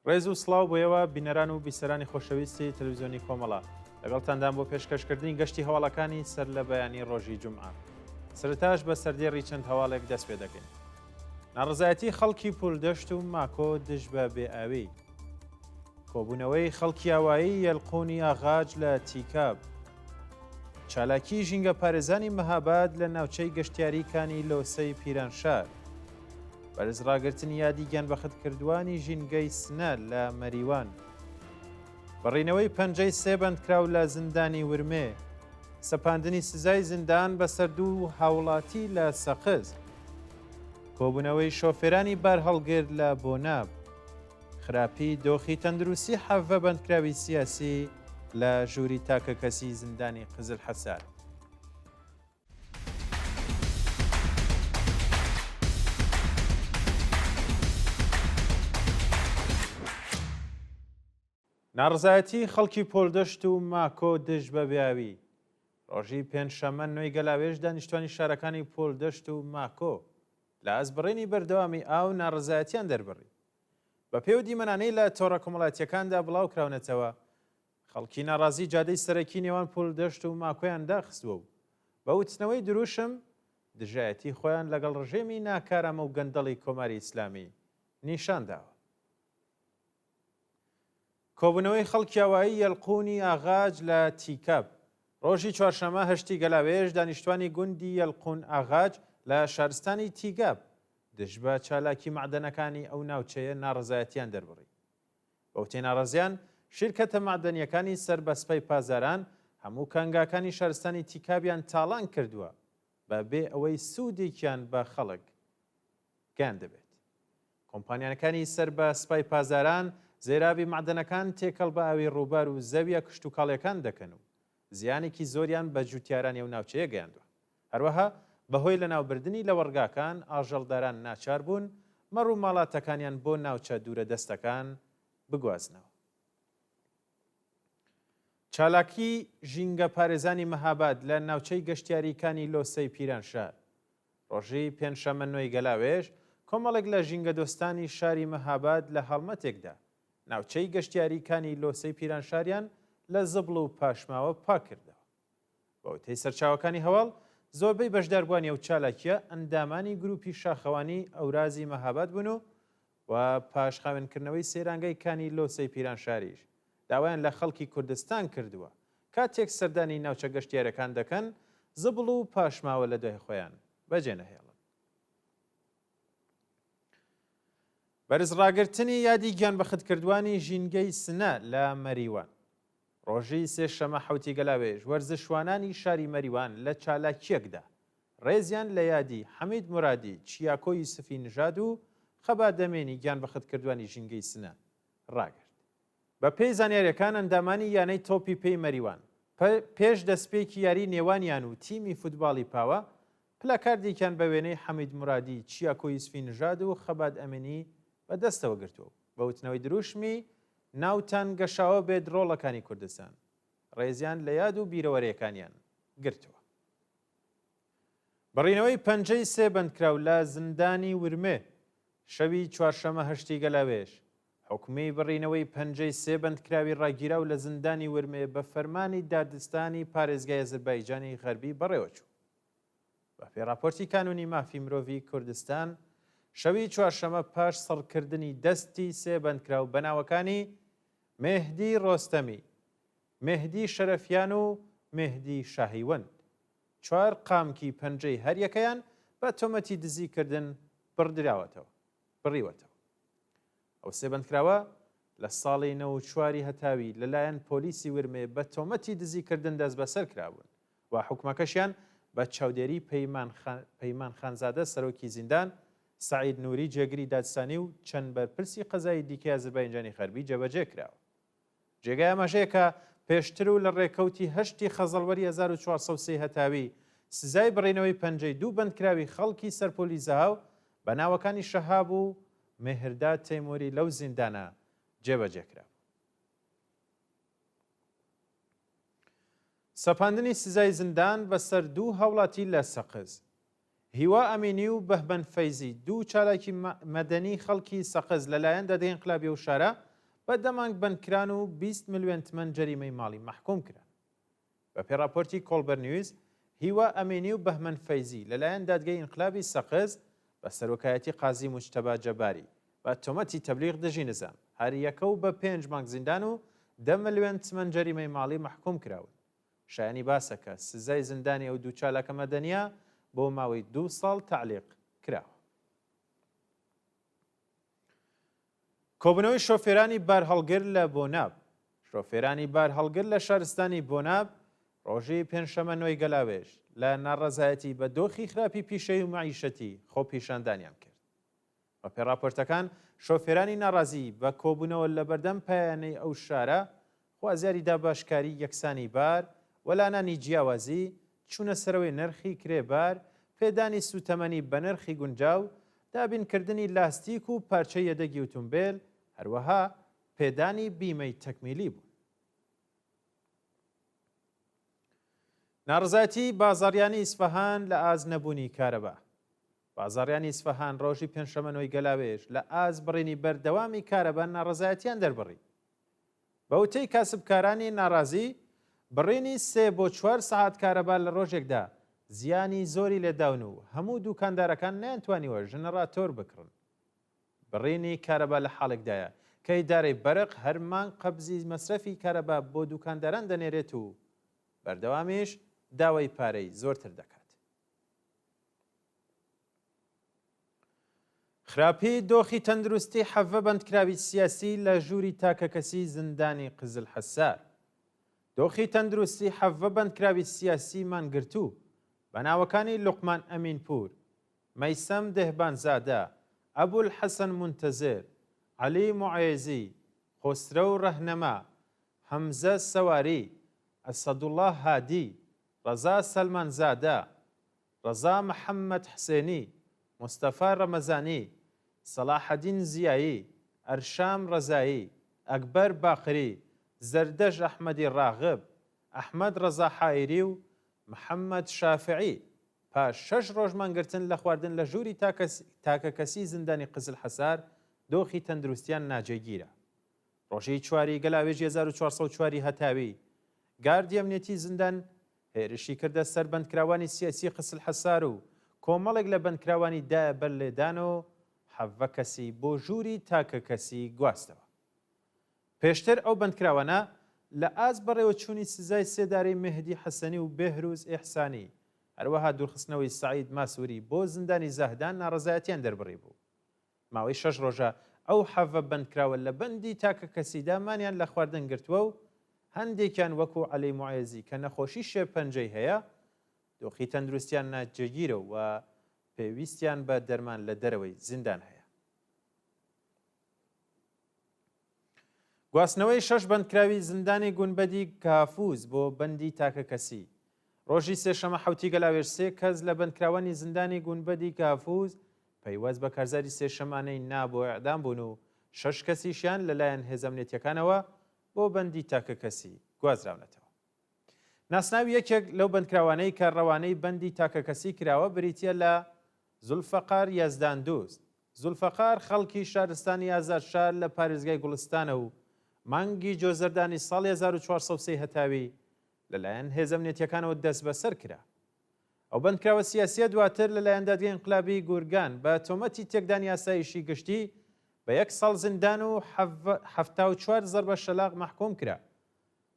ڕێز و سڵاو بۆ ئێوە بینەران و بیسەرانی خۆشەویستی تەلەڤیزیۆنی کۆمەڵە. لەگەڵتاندام بۆ پێشکەشکردنی گەشتی هەواڵەکانی سەر لە بەیانی ڕۆژی جومعە. سەرەتاش بە سەردێڕی چەند هەواڵێک دەست پێ دەکەین. ناڕەزایەتی خەڵکی پولدەشت و ماکۆ دژ بە بێئاوی. کۆبوونەوەی خەڵکی ئاوایی یەلقونی ئاغاج لە تیکاب. چالاکیی ژینگەپارێزانی مەهاباد لە ناوچەی گەشتیاری کانی لۆسەی پیرانشار. بەرز ڕاگرتنی یادی گیانبەختکردووانی ژینگەی سنە لە مەریوان. بڕینەوەی پەنجەی سێ بەندکراو لە زیندانی ورمێ. سەپاندنی سزای زیندان بەسەر دوو هاوڵاتی لە سەقز. کۆبوونەوەی شۆفێرانی بارهەڵگر لە بۆناب. خراپی دۆخی تەندروستی 17 بەندکراوی سیاسی لە ژووری تاکەکەسی زیندانی قزلحەسار. ناڕەزایەتی خەڵکی پۆلدەشت و ماکۆ دژ بە بێئاوی. ڕۆژی پێنجشەممە نۆی گەلاوێژ دانیشتوانی شارەکانی پۆلدەشت و ماکۆ لە ئاست بڕینی بەردەوامی ئاو ناڕەزایەتیان دەربڕی. بەپێی ئەو دیمەنانەی لە تۆڕە کۆمەڵایەتییەکاندا بڵاوکراونەتەوە، خەڵکی ناڕازی جادەی سەرەکی نێوان پولدەشت و ماکۆیان داخستووە و بە وتنەوەی دروشم دژایەتی خۆیان لەگەڵ ڕژێمی ناکارامە و گەندەڵی کۆماری ئیسلامی نیشان داوە. کۆبوونەوەی خەڵکی ئاوایی یەلقونی ئاغاج لە تیکاب ڕۆژی چوارشەممە هەشتی گەلاوێژ دانیشتوانی گوندی یەلقون ئاغاج لە شارستانی تیگاب دژ بە چالاکی مەعدەنەکانی ئەو ناوچەیە ناڕەزایەتیان دەربڕی. بەوتەی ناڕازیان، شیرکەتە مەعدەنییەکانی سەر بە سپای پاسداران هەموو کانگاکانی شارستانی تیکابیان تاڵان کردووە بە بێ ئەوەی سوودێکیان بە خەڵک گەیاندبێت. کۆمپانیانەکانی سەر بە سپای پاسداران زێرابی مەعدەنەکان تێکەڵ بە ئاوی ڕووبار و زەویە کشتوکاڵیەکان دەکەن و زیانێکی زۆریان بە جووتیارانی ئەو ناوچەیە گەیاندووە. هەروەها بەهۆی لەناوبردنی لەوەڕگاکان ئاژەڵداران ناچاربوون مەڕ و ماڵاتەکانیان بۆ ناوچە دوورەدەستەکان بگوازنەوە. چالاکی ژینگەپارێزانی مەهاباد لە ناوچەی گەشتیاری کانی لۆسەی پیرانشار ڕۆژی پێنجشەممە نۆی گەلاوێژ کۆمەڵێک لە ژینگەدۆستانی شاری مەهاباد لە هەڵمەتێکدا ناوچەی گەشتیاری کانی لۆسەی پیرانشاریان لە زبڵ و پاشماوە پاککردەوە. بە وتەی سەرچاوەکانی هەواڵ، زۆربەی بەشداربووانی ئەو چالاکییە ئەندامانی گرووپی شاخەوانی ئەورازی مەهاباد بوون و و پاش خاوێنکردنەوەی سەیرانگای کانی لۆسەی پیرانشاریش داوایان لە خەڵکی کوردستان کردووە کاتێک سەردانی ناوچە گەشتیارەکان دەکەن زبڵ و پاشماوە لە دوای خۆیان بەجێ نەهێڵن. بەرزڕاگرتنی یادی گیانبەختکردووانی ژینگەی سنە لە مەریوان. ڕۆژی سێ شەمە حەوتی گەلاوێژ وەرزشوانانی شاری مەریوان لە چالاکییەکدا ڕێزیان لە یادی حەمید مورادی، چیاکۆ یوسفی نژاد و خەبات دەمێنی گیانبەختکردووانی ژینگەی سنە ڕاگرت. بە پێی زانیارییەکان ئەندامانی یانەی تۆپی پێی مەریوان پێش دەسپێکی یاری نێوانیان و تیمی فوتباڵی پاوە پلاکاردێکیان بە وێنەی حەمید مورادی، چیاکۆ یوسفی نژاد و خەبات ئەمینی بە دەستەوە گرتووە و بە وتنەوەی دروشمی ناوتان گەشاوە بێت ڕۆڵەکانی کوردستان ڕێزیان لە یاد و بیرەوەرێکانیان گرتووە. بڕینەوەی پەنجەی سێ بەندکراو لە زیندانی ورمێ شەوی چوارشەمە هەشتی گەلاوێژ حوکمی بڕینەوەی پەنجەی سێ بەندکراوی ڕاگیراو لە زیندانی ورمێ بە فەرمانی دادستانی پارێزگای ئەزربایجانی غەربی بەڕێوەچوو. بەپێی ڕاپۆرتی کانوونی مافی مرۆڤی کوردستان، شەوی چوارشەمە پاش سڕکردنی دەستی سێ بەندکراو بە ناوەکانی مێهدی ڕۆستەمی، مێهدی شەرەفیان و مێهدی شاهیوەند، چوار قامکی پەنجەی هەریەکەیان بە تۆمەتی دزیکردن بڕدراوەتەوە بڕیوەتەوە. ئەو سێ بەندکراوە لە ساڵی 94 هەتاوی لەلایەن پۆلیسی ورمێ بە تۆمەتی دزیکردن دەستبەسەر کرابوون و حوکمەکەشیان بە چاودێری پەیمان خانزادە سەرۆکی زیندان، سەعید نوری جێگری دادستانی و چەند بەرپرسی قەزایی دیکەی ئازرباینجانی غەربی جێبەجێ کراوە. جێگای ئاماژەیە کە پێشتر و لە ڕێکەوتی هەشتی خەزەڵوەری 1403 هەتاوی سزای بڕینەوەی پەنجەی دوو بەندکراوی خەڵکی سەرپۆلی زەهاو بە ناوەکانی شەهاب و مێهرداد تەیموری لەو زیندانە جێبەجێ کرابوو. سەپاندنی سزای زیندان بەسەر دوو هاوڵاتی لە سەقز، هیوا ئەمینی و بەهمەن فەیزی، دوو چالاکی مەدەنی خەڵکی سەقز لەلایەن دادگای ئینقلابی ئەو شارە بە دە مانگ بەندکران و 20 ملیۆن تمەن جەریمەی ماڵی مەحکووم کران. بەپێی ڕاپۆرتی کۆڵبەر نیوز، هیوا ئەمینی و بەهمەن فەیزی لەلایەن دادگەی ئینقلابی سەقز بە سەرۆکایەتی قازی موجتەبا جەباری بە تۆمەتی تەبلیغ دژی نزام، هەر یەکە و بە پێنج مانگ زیندان و دە ملیۆن تمەن جەریمەی ماڵی مەحکووم کراون. شایانی باسە کە سزای زیندانی ئەو دوو چالاکە مەدەنییە بۆ ماوەی دوو ساڵ تەعلیق کراوە. کۆبوونەوەی شۆفێرانی بارهەڵگر لە بۆناب شۆفێرانی بارهەڵگر لە شارستانی بۆناب ڕۆژی پێنجشەمە نۆی گەلاوێژ لە ناڕەزایەتی بە دۆخی خراپی پیشەیی و مەعیشەتی خۆپیشاندانیان کرد. بەپێی ڕاپۆرتەکان شۆفێرانی ناڕازی بە کۆبوونەوە لەبەردەم پایانەی ئەو شارە خوازیاری دابەشکاری یەکسانی بار، وەلانانی جیاوازی، چوونە سەرەوەی نرخی کرێ بار، پێدانی سووتەمەنی بە نرخی گونجاو، دابینکردنی لاستیک و پارچەی یەدەگی ئوتومبێل، هەروەها پێدانی بیمەی تەکمیلی بوون. ناڕەزایەتی بازاڕیانی ئیسفەهان لە ئاست نەبوونی کارەبا. بازاڕیانی ئیسفەهان ڕۆژی پێنجشەممە نۆی گەلاوێژ لە ئاست بڕینی بەردەوامی کارەبا ناڕەزایەتیان دەربڕی. بە وتەی کاسبکارانی ناڕازی، بڕینی سێ بۆ چوار سەعات کارەبا لە ڕۆژێکدا زیانی زۆری لێداون و هەموو دووکاندارەکان نەیانتوانیوە ژنەڕاتۆر بکڕن. بڕینی کارەبا لە حاڵێکدایە کە ئیدارەی بەرق هەر مانگ قەبزی مەسرەفی کارەبا بۆ دووکانداران دەنێرێت و بەردەوامیش داوای پارەی زۆرتر دەکات. خراپی دۆخی تەندروستی حەڤە بەندکراوی سیاسی لە ژووری تاکەکەسی زیندانی قزلحەسار. دۆخی تەندروستی حەڤە بەندکراوی سیاسی مانگرتوو بە ناوەکانی لوقمان ئەمینپوور، مەیسەم دێهبانزادە، ئەبولحەسەن مونتەزێر، عەلی موعێزی، خۆسرەو رەهنەما، هەمزە سەواری، ئەسەدوڵڵا هادی، رەزا سەلمانزادە، ڕەزا محەممەد حسێنی، مستەفا ڕەمەزانی، سەڵاحەدین زیایی، ئەرشام ڕەزایی، ئەکبەر باقری، زەردەش ئەحمەدی ڕاغب، ئەحمەد ڕەزا حائیری و محەممەد شافعی پاش شەش ڕۆژ مانگرتن لە خواردن لە ژووری تاکەکەسی زیندانی قزلحەسار دۆخی تەندروستیان ناجێگیرە. ڕۆژی چواری گەلاوێژی 1404 ی هەتاوی، گاردی ئەمنیەتی زیندان هێرشی کردە سەر بەندکراوانی سیاسی قسلحەسار و کۆمەڵێک لە بەندکراوانی دایە بەر لێدان و حەڤە کەسی بۆ ژووری تاکەکەسی گواستەوە. پێشتر ئەو بەندکراوانە لە ئاست بەڕێوەچوونی سزای سێدارەی مێهدی حەسەنی و بێهروز ئێحسانی، هەروەها دوورخستنەوەی سەعید ماسووری بۆ زیندانی زاهدان ناڕەزایەتیان دەربڕیبوو. ماوەی شەش ڕۆژە ئەو حەڤە بەندکراوە لە بەندی تاکەکەسیدا مانیان لە خواردن گرتووە و هەندێکیان وەکو عەلی موعێزی کە نەخۆشی شێرپەنجەی هەیە، دۆخی تەندروستیان ناجێگیرە و پێویستیان بە دەرمان لە دەرەوەی زیندان هەیە. گواستنەوەی شەش بەندکراوی زیندانی گونبەدی کافوز بۆ بەندی تاکەکەسی ڕۆژی سێشەمە حەوتی گەلاوێژ سێ کەس لە بەندکراوانی زیندانی گونبەدی کافوز پەیوەست بە کارزاری سێشەمانەی نا بۆ ئێعدام بوون و شەش کەسیشیان لەلایەن هێزە ئەمنیەتییەکانەوە بۆ بەندی تاکەکەسی گوازراونەتەوە. ناسناوی یەکێک لەو بەندکراوانەی کە ڕەوانەی بەندی تاکەکەسی کراوە بریتییە لە زولفەقار یەزداندوست. زولفەقار خەڵکی شارستانی ئازادشار لە پارێزگای گوڵستانە و مانگی جۆزەردانی ساڵی 1403 هەتاوی لەلایەن هێزە ئەمنیەتییەکانەوە دەستبەسەر کرا. ئەو بەندکراوە سیاسییە دواتر لەلایەن دادگەی ئینقلابی گورگان بە تۆمەتی تێکدانی ئاسایشی گشتی بە یەک ساڵ زیندان و 74 زەربە شەلاق مەحکووم کرا.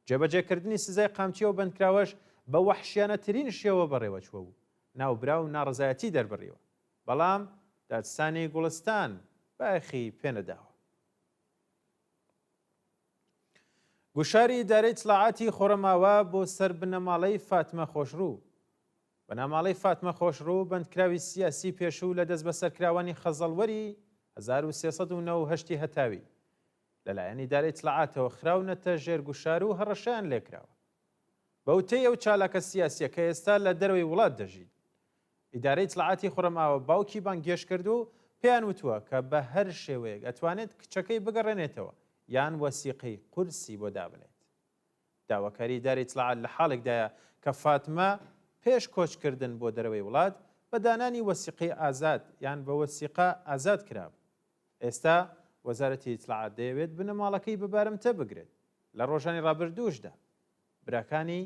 جێبەجێکردنی سزای قامچی ئەو بەندکراوەش بە وەحشیانەترین شێوە بەڕێوەچووە و ناوبراو ناڕەزایەتی دەربڕیوە، بەڵام دادستانی گوڵستان بایەخی پێنەداوە. گوشاری ئیدارەی ئیتڵاعاتی خۆڕەماوە بۆ سەر بنەماڵەی فاتمە خۆشڕوو. بنەماڵەی فاتمە خۆشڕوو بەندکراوی سیاسی پێشوو لە دەستبەسەرکراوانی خەزەڵوەری 1398 هەتاوی لەلایەن ئیدارەی ئیتڵاعاتەوە خراونەتە ژێر گوشار و هەڕەشەیان لێکراوە. بە وتەی ئەو چالاکە سیاسییە کە ئێستا لە دەرەوەی وڵات دەژیت، ئیدارەی ئیتڵاعاتی خوڕەماوە باوکی بانگهێشت کردووە و پێیان وتووە کە بە هەر شێوەیەک ئەتوانێت کچەکەی بگەڕێنێتەوە یان وەسیقەی قورسی بۆ دابنێت. داواکاری ئیدارەی ئیتڵاعات لە حاڵێکدایە کە فاتمە پێش کۆچکردن بۆ دەرەوەی وڵات بە دانانی وەسیقەی ئازاد یان بە وەسیقە ئازاد کرابوو. ئێستا وەزارەتی ئیتڵاعات دەیەوێت بنەماڵەکەی بە بارمتە بگرێت. لە ڕۆژانی ڕابردووشدا براکانی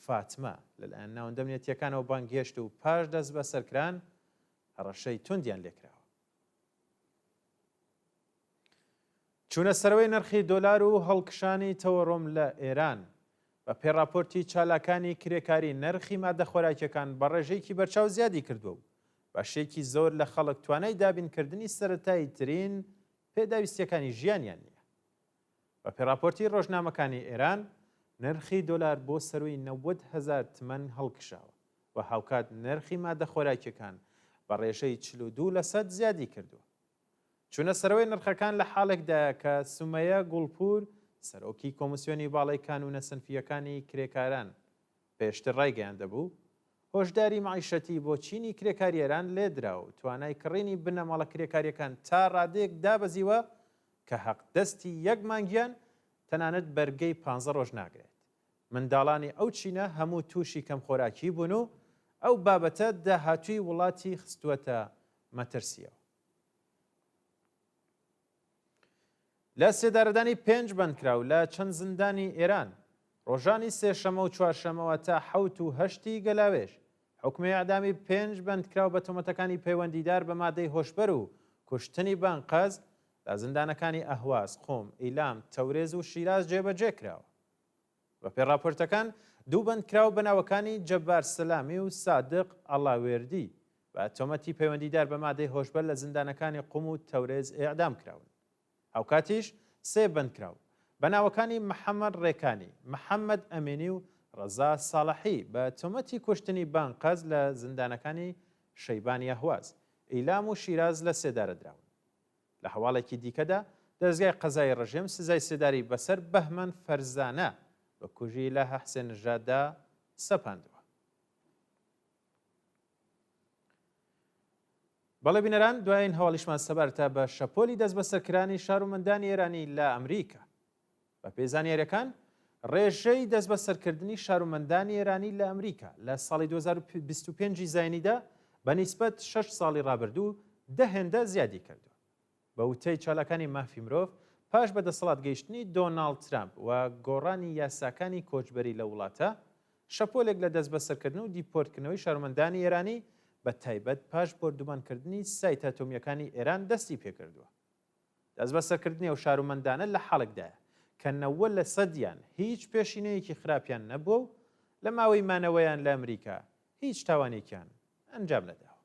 فاتمە لەلایەن ناوەندە ئەمنیەتییەکانەوە بانگهێشت و پاش دەستبەسەرکران هەڕەشەی توندیان لێکراوە. چوونە سەرەوەی نرخی دۆلار و هەڵکشانی تەوەڕۆم لە ئێران، بە پێی ڕاپۆرتی چالاکانی کرێکاری نرخی مادە خۆراکیەکان بە ڕێژەیەکی بەرچاو زیادی کردووە و بەشێکی زۆر لە خەڵک توانای دابینکردنی سەرەتاییترین پێداویستیەکانی ژیانیان نییە. بە پێی ڕاپۆرتی ڕۆژنامەکانی ئێران، نرخی دۆلار بۆ سەرووی 90 هەزار تمەن هەڵکشاوە و هاوکات نرخی مادە خۆراکیەکان بە ڕێژەی 42 لەسەد زیادی کردووە. چوونە سەرەوەی نرخەکان لە حاڵێکدایە کە سومەیە گوڵپوور، سەرۆکی کۆمیسیۆنی باڵای کانوونە سنفییەکانی کرێکاران پێشتر ڕایگەیاندبوو، هۆشداری مەعیشەتی بۆ چینی کرێکاری ئێران لێدرا و توانای کڕینی بنەماڵە کرێکارییەکان تا ڕادەیەک دابەزیوە کە حەقدەستی یەک مانگیان تەنانەت بەرگەی پانزە ڕۆژ ناگرێت. منداڵانی ئەو چینە هەموو تووشی کەمخۆراکی بوون و ئەو بابەتە داهاتووی وڵاتی خستووەتە مەترسییەوە. لە سێدارەدانی پێنج بەندکراو لە چەند زیندانی ئێران ڕۆژانی سێشەمە و چوارشەمەوە تا حەوت و هەشتی گەلاوێژ حوکمی ئێعدامی پێنج بەندکراو بە تۆمەتەکانی پەیوەندیدار بە مادەی هۆشبەر و کوشتنی بانقەز لە زیندانەکانی ئەهواز، قوم، ئیلام، تەورێز و شیراز جێبەجێ کراوە. بەپێی ڕاپۆرتەکان، دوو بەندکراو بە ناوەکانی جەبار سەلامی و سادق ئەڵاوێردی بە تۆمەتی پەیوەندیدار بە مادەی هۆشبەر لە زیندانەکانی قوم و تەورێز ئێعدام کراون. هاوکاتیش سێ بەندکراو بە ناوەکانی محەمەد ڕێکانی، محەمەد ئەمینی و ڕەزا ساڵحی بە تۆمەتی کوشتنی بانقەز لە زیندانەکانی شەیبانی ئەهواز، ئیلام و شیراز لە سێدارە دراون. لە هەواڵێکی دیکەدا، دەزگای قەزایی ڕژێم سزای سێدارەی بەسەر بەهمەن فەرزانە، بکوژی ئیلاهە حسێن نژاددا سەپاندووە. بەڵێ بینەران، دوایین هەواڵیشمان سەبارەتە بە شەپۆلی دەستبەسەرکرانی شارومەندانی ئێرانی لە ئەمریکا. بەپێی زانیارییەکان، ڕێژەی دەستبەسەرکردنی شارومەندانی ئێرانی لە ئەمریکا لە ساڵی 2025 ی زاینیدا بە نیسبەت شەش ساڵی ڕابردوو دە هێندە زیادی کردووە. بە وتەی چالاکانی مافی مرۆڤ، پاش بە دەسەڵات گەیشتنی دۆناڵد ترامپ و گۆڕانی یاساکانی کۆچبەری لەو وڵاتە، شەپۆلێک لە دەستبەسەرکردن و دیپۆرتکردنەوەی شارومەندانی ئێرانی بە تایبەت پاش بۆردومانکردنی سایتە ئەتۆمییەکانی ئێران دەستی پێکردووە. دەستبەسەرکردنی ئەو شارومەندانە لە حاڵێکدایە کە 90 لە سەدیان هیچ پێشینەیەکی خراپیان نەبووە و لە ماوەی مانەوەیان لە ئەمریکا هیچ تاوانێکیان ئەنجام نەداوە.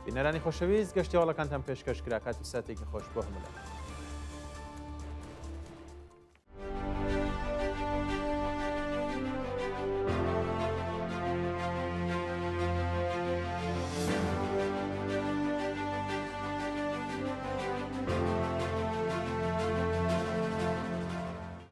بینەرانی خۆشەویست گەشتی هەواڵەکانتان پێشکەش کرا کات و ساتێکی خۆش بۆ هەموو لایەک.